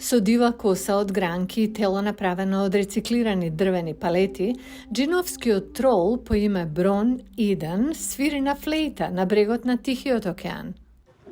Со дива коса од гранки и тело направено од рециклирани дрвени палети, джиновскиот трол по име Брон Иден свири на флейта на брегот на Тихиот океан.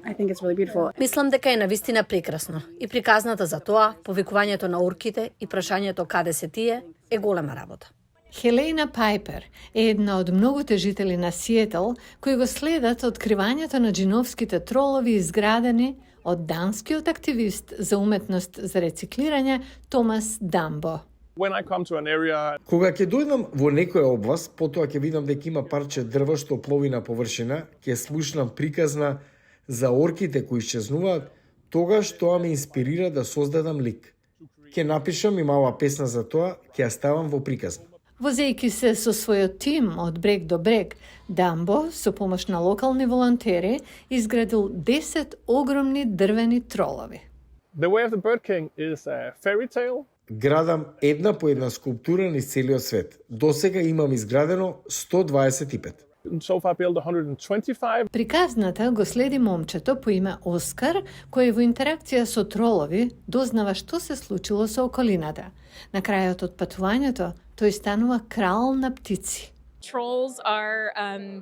I think it's really beautiful. Мислам дека е навистина прекрасно. И приказната за тоа, повикувањето на орките и прашањето каде се тие, е голема работа. Хелена Пайпер е една од многуте жители на Сиетл кои го следат откривањето на джиновските тролови изградени од данскиот активист за уметност за рециклирање Томас Дамбо. When I come to an area, Кога ќе дојдам во некоја област, потоа ќе видам дека има парче дрво што плови на површина, ќе слушнам приказна за орките кои исчезнуваат, тогаш тоа ме инспирира да создадам лик. Ќе напишам и мала песна за тоа, ќе ја ставам во приказна. Возејќи се со својот тим од брег до брег, Дамбо, со помош на локални волонтери, изградил 10 огромни дрвени тролови. the way of the Bird King is a fairy tale. Градам една по една скулптура низ целиот свет. Досега имам изградено 125. So far built 125. Приказната го следи момчето по име Оскар, кој во интеракција со тролови дознава што се случило со околината. На крајот од патувањето, тој станува крал на птици. Trolls are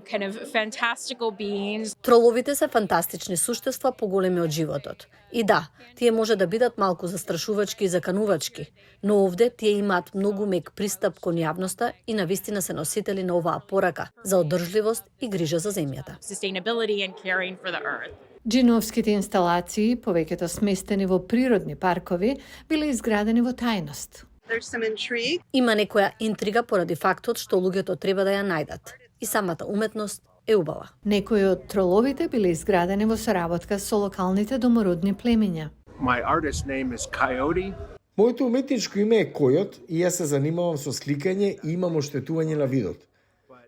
kind of fantastical beings. Троловите се фантастични суштества поголеми од животот. И да, тие може да бидат малку застрашувачки и заканувачки, но овде тие имаат многу мек пристап кон јавноста и навистина се носители на оваа порака за одржливост и грижа за земјата. Sustainability and caring for the earth. Джиновските инсталации, повеќето сместени во природни паркови, биле изградени во тајност. There's some intrigue. Има некоја интрига поради фактот што луѓето треба да ја најдат. И самата уметност е убава. Некои од троловите биле изградени во соработка со локалните домородни племиња. My artist name is Coyote. Моето уметничко име е Којот и јас се занимавам со сликање и имам оштетување на видот.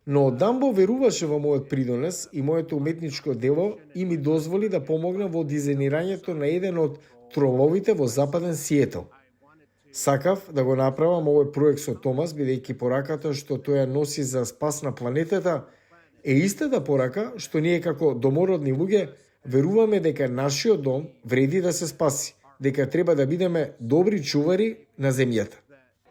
Но Дамбо веруваше во мојот придонес и моето уметничко дело и ми дозволи да помогнам во дизајнирањето на еден од троловите во западен Сиетл. Сакав да го направам овој проект со Томас, бидејќи пораката што тој ја носи за спас на планетата е истата порака што ние како домородни луѓе веруваме дека нашиот дом вреди да се спаси, дека треба да бидеме добри чувари на земјата.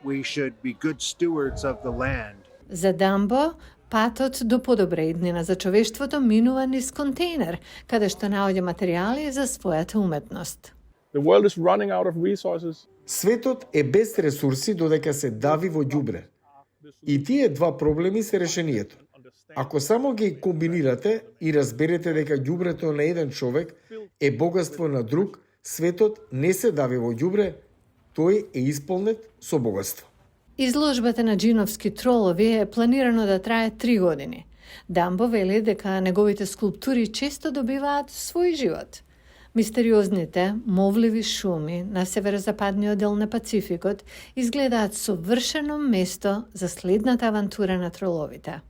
We should be good stewards of the land. За Дамбо, патот до подобра иднина за човештвото минува низ контейнер, каде што наоѓа материјали за својата уметност. The world is running out of resources. Светот е без ресурси додека се дави во ѓубре. И тие два проблеми се решението. Ако само ги комбинирате и разберете дека ѓубрето на еден човек е богатство на друг, светот не се дави во ѓубре, тој е исполнет со богатство. Изложбата на джиновски тролови е планирано да трае 3 години. Дамбо вели дека неговите скулптури често добиваат свој живот. Мистериозните, мовливи шуми на северозападниот дел на Пацификот изгледаат совршено место за следната авантура на троловите.